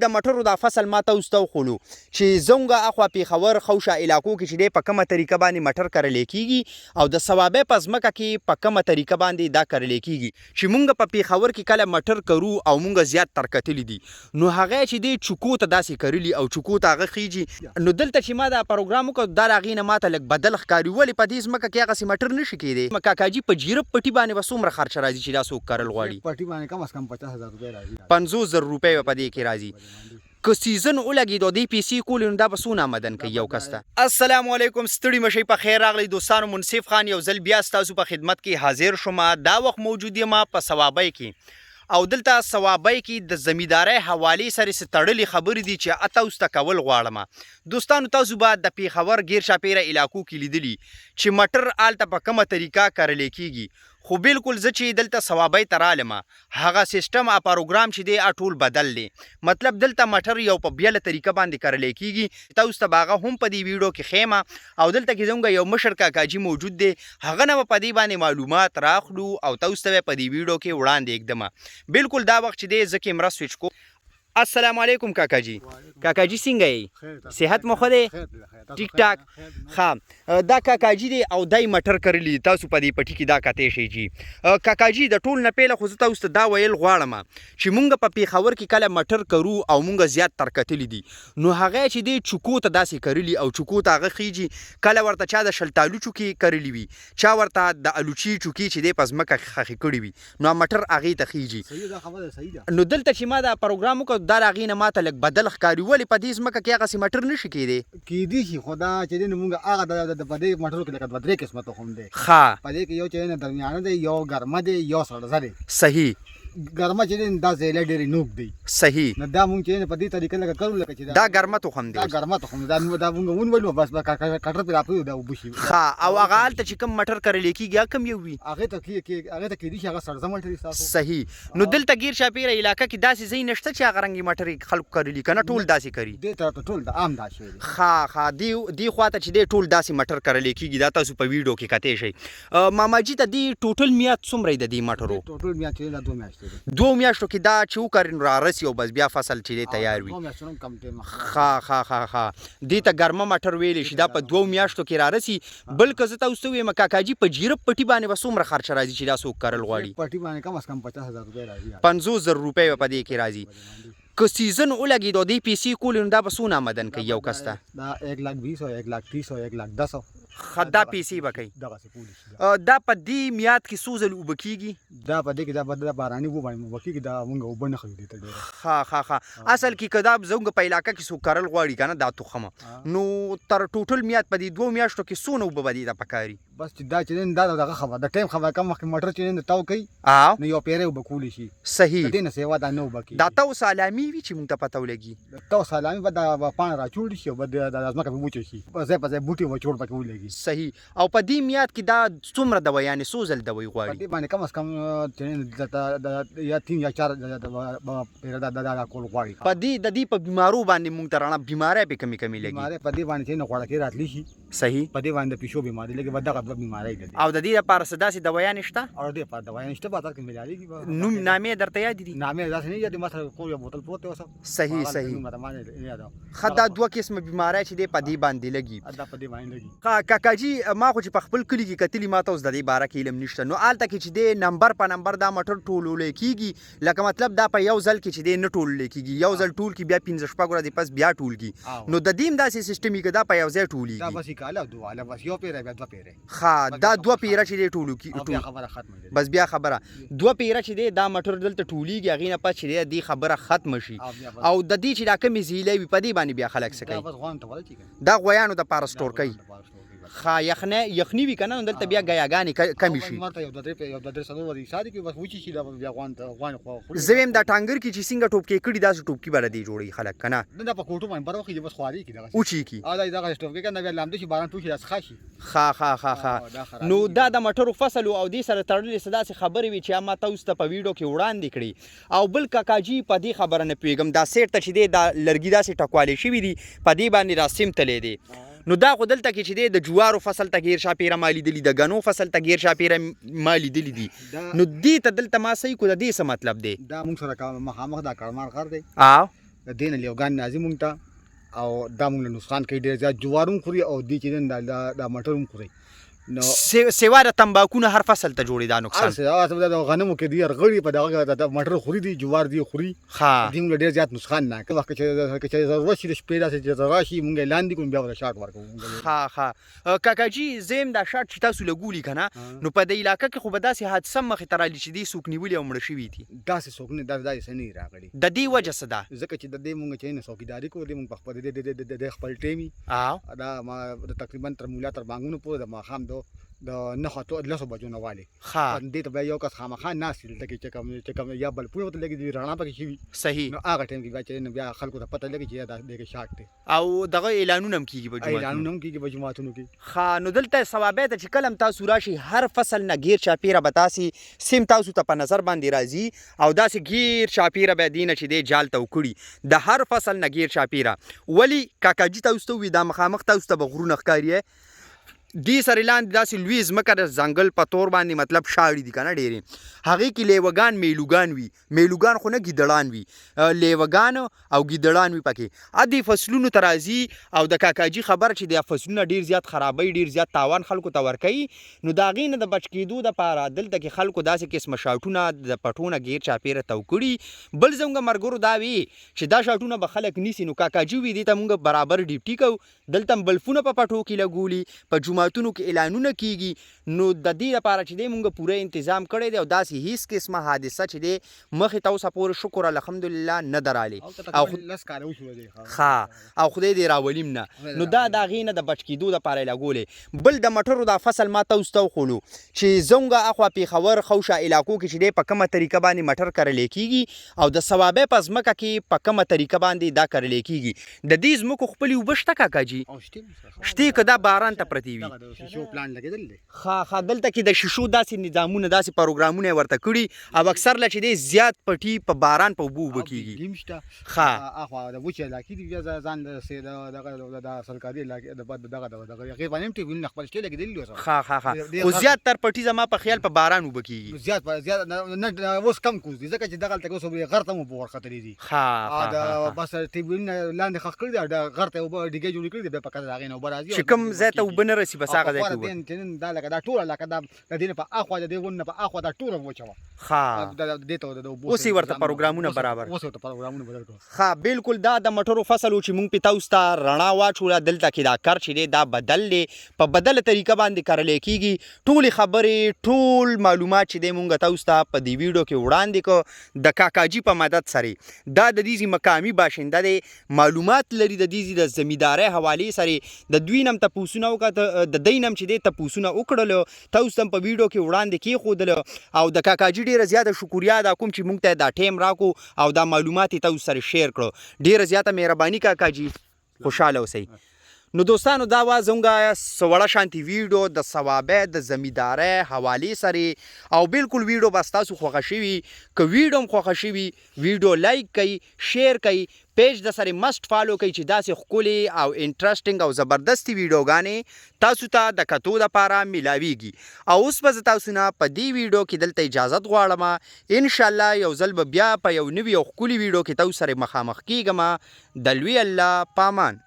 چې د مټرو دا فصل ما تاسو ته وښولو چې زموږ اخوا پېښور خوشا علاقو کې چې دی په کومه طریقه باندې مټر کرل کېږي او د صوابۍ په ځمکه کې په کومه طریقه باندې دا کرل کېږي. چې مونږ په پېښور کې کله مټر کرو او مونږ زیات تر کتلي دي نو هغه چې دی چوکو ته داسې کرلي او چوکو ته هغه خیژي. نو دلته چې ما دا پروګرام وکړ دا د هغې نه ماته لږ بدل ښکاري ولې په دې ځمکه کې هغسې مټر نه شي کېدی. کاکاجي په جیرب پټي باندې به څومره خرچه راځي چې دا څوک کرل غواړي؟ جیرب پټي باندې کم از کم 50,000 روپۍ راځي. 50,000 روپۍ به په دې کې راځي. که سیزن ولګید او دې پیسې کولې نو دا به څونه آمدن کوي یو کس ته؟ السلام علیکم ستړي مشئ په خیر راغلئ دوستانو منصف خان یو ځل بیا ستاسو په خدمت کې حاضر شوم دا وخت موجود یم په صوابۍ کې او دلته صوابۍ کې د زمیندارۍ حوالې سره څه تړلې خبرې دي چې تاسو ته کول غواړم دوستانو تاسو به د پیښور ګیر چاپیره علاقو کې لیدلي چې مټر هلته په کومه طریقه کرل کیږي خو بلکل زه چی دلته صوابۍ ته رالم هغه سیستم ا پروګرام چی دی ا ټول بدل دی مطلب دلته مټر یو په بیله طریقه باندی کرلی کیږی تاسو ته به هغه هم په دی ویډیو کی ښیم او دلته کی زموږ یو مشر کاکاجی موجود دی هغه نه به په دی باندی معلومات راخلو او تاسو ته به په دی ویډیو کی وړاندی ږدم بلکل دا وخت چی دی زه کیمره سویچ کوم. السلام علیکم کاکا جی. کاکا جی څنګه یې؟ صحت مو ښه دی؟ ټیک ټاک. ښه دا کاکا جی دی او دای مټر کرلی تاسو په دې پټي کې دا کتی شئ جی. کاکا جی د ټول نه پیله خو زه تاسو ته دا ویل غواړم چې مونږ په پیښور کې کله مټر کرو او مونږ زیات تر کتلي دي نو هغه چې دی چوکو ته داسې کرلی او چوکو ته هغه خیږي کله ورته چا د شلتالو چوکې کرلی وي چا ورته د الوچې چوکې چې دی په ځمکه کې ښخې کړي وي نو مټر هغې ته خیږي. صحیح دا خبره صحیح ده. نو دلته چې ما دا پروګرام وکړ دا د هغې نه ماته لږ بدل ښکاري ولې په دې ځمکه کې هغسې مټر نه شي کېدی؟ کېدی شي خو دا چې دی نو مونږ هغه د په دې مټرو کې لکه دوه درې قسمه تخم دی. ښه. په دې کې یو چې دی نو درمیانه دی یو ګرمه دی یو سړزه دی. صحیح. ګرمه چې دی نو دا زیله ډېرې نوک دی. صحیح. نو دا مونږ چې دی نو په دې طریقه لکه کرو لکه چې دا. دا ګرمه تخم دی. دا ګرمه تخم دی دا مونږ ونیولو بس کټر پرې راپرېوځي دا اوبه شي. ښه او هغه هلته چې کوم مټر کرل کېږي هغه کوم یو وي؟ هغه ته کې کې هغه ته کېدی شي هغه سړزه مټري ستاسو. صحیح نو دلته ګیر چاپیره علاقه کې داسې ځای نشته چې هغه رنګې مټرې خلکو کرلي کنه ټول داسې کري؟ دې طرف ته ټول د عام دا شی دی. ښه ښه دې دې خواته چې دی ټول داسې مټر کرل کېږي دا تاسو په ویډیو کې کتی شئ. ماما جی ته دې ټوټل میعاد څومره دی د دې مټرو؟ دې ټوټل میعاد چې دی دا دوه میاشتې دی. دوو میاشتو کې دا چې وکري نو رارسي او بس بیا فصل چې دی تیار وي. دوه میاشتو نه هم کم ټایم اخلي. ښه ښه ښه ښه دې ته ګرمه مټر ویلی شي دا په دوو میاشتو کې رارسي. بل که زه تاسو ته ووایم کاکاجي په جیرب پټي باندې به څومره خرچه راځي چې دا څوک کرل غواړي؟ جیرب پټي باندې کم از کم 50,000 روپۍ راځي. 50,000 روپۍ به په دې کې راځي. که سیزن ولګېد او دې پیسې کولې نو دا به څونه آمدن کوي یو کس ته؟ دا 1 لاک 20 او 1 لاک 30 او 1 لاک 10 او ښه دا پیسې به کوي. دغسې کولی شي دا. دا په دې میعاد کې څو ځل اوبه کېږي؟ دا په دې کې دا به باراني اوبه باندې اوبه کېږي دا مونږ اوبه نه ښیو دې ته ډېره. ښه ښه ښه اصل کې که دا زموږ په علاقه کې څوک کرل غواړي که نه دا تخم نو تر ټوټل میعاد په دې دوو میاشتو کې څونه اوبه به دې ته پکاري؟ بس چې دا چې دی دا دغه خبره د ټایم خبره کوم وخت کې موټر چې دی نو تاو کوي نو یو پیری اوبه کولی شي. صحیح. د دې نه سیوا دا نه اوبه کېږي. دا تاو څه علامې وي چې موږ ته پته ولګي؟ د تاو څه علامې به دا پاڼه راچوړ شي او به د ځمکه به وچه شي ځای په ځای بوټي او چوړ پکې ولګي. صحیح او په دې میعاد کې دا څومره دوایانې څو ځل دوای غواړي؟ په دې باندې کم از کم چې یا تین یا چار پیره دا دا کول غواړي. په دې د دې په بیمارو باندې مونږ ته رڼا بیمارۍ پې کمې کمې لګي. بیمارۍ په دې باندې چې نه غوړکې راتلی شي. صحیح. په دې باندې د پیشو بیماري لګي بس دغه دوه بیمارۍ دي. او د دې لپاره څه داسې دوایانې شته؟ او د دې لپاره دوایانې شته بازار کې ملاویږي. نوم نامې درته یادې دي؟ نامې داسې نه یادې ما سره کور یو بوتل پروت دی اوس. صحیح صحیح. ښه دا دوه قسمه بیمارۍ چې دی په دې باندې لګي. دا په دې باندې لګي. ښه کاکا جي ما خو چې په خپل کلي کې کتلي ما ته اوس د دې باره کې علم نشته نو هلته کې چې دی نمبر په نمبر دا موټر ټولولی کېږي لکه مطلب دا په یو ځل کې چې دی نه ټولولی کېږي یو ځل ټول کړي بیا پنځه شپږ ورځې پس بیا ټول کړي نو د دې هم داسې سیستم وي که دا په یو ځای ټولېږي. دا بس یو کال او دوه کاله بس یو پیره بیا دوه پیره. ښه دا دوه پیره چې دی ټولو کی بیا خبره ختمه ده. بس بیا خبره دوه پیره چې دی دا موټر دلته ټولیږي هغې نه پس چې دی دې خبره ختمه شي او د دې چې دا کومې زیلی وي په دې باندې بیا خلک څه کوي؟ دا بس غویانو ته ورچي کنه. دا غویانو دپاره سټور کوي. ښه یخنی یخني وي کنه نو دلته بیا ګیاګانې کمې شي. لمر ته یو دوه درې یو دوه درې څلور ورځې ایسارې کړي بس وچې شي دا بیا غویان ته غویان خوري. زه ویم دا ټانګر کې چې څنګه ټوپکې کړي داسې ټوپکي به له دې جوړوي خلک کنه. نه دا په کوټو باندې بر وخیژي بس خواري کړي دغسې. وچې کړي. دا دغسې ټوپکې کنه بیا لامده شي باران پوه شي دا څخه شي. ښه ښه ښه ښه نو دا د مټرو فصل او دې سره تړلې څه داسې خبرې وې چې ما تاسو ته په ویډیو کې وړاندې کړې. او بل کاکاجي په دې خبره نه پوهېږم دا سیټ ته چې دی دا لرګي داسې ټکوالې شوي دي په دې باندې دا سیم تللی دی نو دا خو دلته کې چې دی د جوارو فصل ته ګیر شاپیره ما لیدلي د ګنو فصل ته ګیر شاپیره ما لیدلي دي نو دې ته دلته ما صحیح کو د دې څه مطلب دی؟ دا موږ سره مخامخ دا کړمار غر دی. او د دې نه لیوګان راځي مونږ ته او دا مونږ له نقصان کوي ډېر زیات، جوار هم خوري او دې چې دی دا مټر هم خوري. نو سیوا د تنباکو نه هر فصل ته جوړې دا نقصان. هر څه د غنمو کې دی غړي په دغه مټر خوري دي، جوار دی خوري. دې موږ ډېر زیات نقصان نه کوي. وخت چې ضرورت شي د شپې داسې چې راشي مونږ یې لاندې کړو، بیا ورته شاټ ورکوو. ښه ښه کاکا جي، زه یم دا شاټ چې تاسو لګولي که نه، نو په دې علاقه کې خو به داسې حادثه مخې ته رالي چې دې څوک نیولي او مړه شوي دي؟ داسې څوک نه، داسې څه نه دي راغلي. د دې وجه څه ده؟ ځکه چې د دې مونږ چې نه څوکیداري کوو، دې مونږ په خپل د خپل ټیمي دا ما تقریبا تر مولا تر بانګونو پورې د ماښام د 9 10 بجو نه والي. دې ته بیا یو کس خامخا ناست وي دلته کې چې کوم یا بلپونه ورته لګېدلي، رڼا پکې شوي. نو هغه ټایم کې بیا چې نو بیا خلکو ته پته لګي چې دا دې کې شاټ دی. او دغه اعلانونه هم کېږي په جوماتونو؟ اعلانونه هم کېږي په جوماتونو کې. ښه، نو دلته صوابۍ ته چې کله هم تاسو راشئ، هر فصل نه ګیر چاپېره به تاسې سیم تاسو ته په نظر باندې راځي او داسې ګیر چاپېره به دې نه چې دی جال ته وکړي د هر فصل نه ګیر چاپېره. ولې کاکا جي تاسو ته ووي دا مخامخ تاسو ته به غرونه ښکاري، دې سره لاندې داسې لوی ځمکه د ځنګل په تور باندې مطلب شاړې دي که نه، ډېرې هغې کې لیوګان میلوګان وي، میلوګان خو نه ګیدړان وي، لیوګان او ګیدړان وي پکې. ادې فصلونو ته راځي او د کاکاجي خبره چې دا فصلونه ډېر زیات خرابوي، ډېر زیات تاوان خلکو ته ورکوي، نو د هغې نه د بچ کېدو دپاره دلته کې خلکو داسې قسمه شاټونه د پټو نه ګیر چاپېره تاو کړي. بل زموږ ملګرو دا وي چې دا شاټونه به خلک نیسي، نو کاکاجي وي دې ته موږ برابر ډیپټي کوو، دلته هم بلفونه په پټو کې لګولي، په جوماتونو کې اعلانونه کیږي، نو د دې لپاره چې دی مونږ پوره انتظام کړی دی او داسې هیڅ قسمه حادثه چې دی مخې ته اوسه پورې شکر الحمدلله نه ده رالې. او لس کاله وشو دی. ښه، او خدای دې راولیم نه. نو دا د هغې نه د بچ کېدو دپاره یې لګولی. بل د مټرو دا فصل ما تاسو ته وښولو چې زموږ اخوا پېښور خوشا علاقو کې چې دی په کومه طریقه باندې مټر کرلی کېږي او د صوابۍ په ځمکه کې په کومه طریقه باندې دا کرلی کېږي. د دې ځمکو خپلې اوبه شته کاکا جي؟ شته که دا باران ته پرتې وي؟ دغه د شیشو پلان لګېدل دی. ښه ښه، دلته کې د شیشو داسې نظامونه داسې پروګرامونه یې ورته کړي او اکثر له چې دی زیات پټي په باران په اوبو اوبه کېږي. ډیم شته. ښه. اخوا د وچې علاقې دي، بیا ځان د دغه د سرکاري علاقې د دغه د دغه هغې باندې هم ټیوبونه خپل شته لګېدلي دي. ښه ښه ښه، خو زیات تر پټي زما په خیال په باران اوبه کېږي. زیات زیات نه، اوس کم کوز دي، ځکه چې دغلته اوس غر ته هم اوبه ورختلې دي. ښه ښه. بس ټیوبونه لاندې ښخ کړي دي، غر ته اوبه ډیګې جوړې کړي دي، بیا په کته د هغې نه اوبه راځي چې کوم ځای ته اوبه نه رسي بس هغه ځای کې اوبه. دا لکه دا ټوله علاقه دا د دې نه په اخوا د دې ونو نه په اخوا دا ټوله وچه وه. ښه، دې ته د اوبو اوس یې ورته پروګرامونه برابر، اوس ورته پروګرامونه بدل کړو. ښه، بالکل دا د مټرو فصل و چې مونږ پې تاسو ته رڼا واچوله. دلته کې دا کر چې دی دا بدل دی، په بدله طریقه باندې کرلی کېږي. ټولې خبرې ټول معلومات چې دی مونږ تاسو ته په دې ویډیو کې وړاندې کړ د کاکاجي په مدد سره. دا د دې ځای مقامي باشنده دی، معلومات لري د دې ځای د زمیندارۍ حوالې سره، د دوی نه هم تپوسونه وکړه، د دوی نه هم چې دی تپوسونه وکړل، تاسو ته هم په ویډیو کې وړاندې کېښودل. او د کاکاجي ډېره زیاته شکریا ادا کوم چې مونږ ته دا ټایم راکو او دا معلومات یې تاسو سره شیر کړو. ډېره زیاته مهرباني کاکاجي، خوشحاله اوسئ. نو دوستانو دا وه زموږ څه وړه شانتې ویډیو د صوابۍ د زمیندارۍ حوالې سره، او بالکل ویډیو به ستاسو خوښه شوي. که ویډیو هم خوښه شوي، ویډیو لایک کړئ، شیر کړئ، پیج د سره مسټ فالو کړئ چې داسې ښکلې او انټرسټینګ او زبردستې ویډیوګانې تاسو ته د کتو دپاره میلاویږي. او اوس به زه تاسو نه په دې ویډیو کې دلته اجازت غواړم. انشاءالله یو ځل به بیا په یو نوي او ښکلي ویډیو کې تاسو سره مخامخ کیږم. د لوی الله پامان.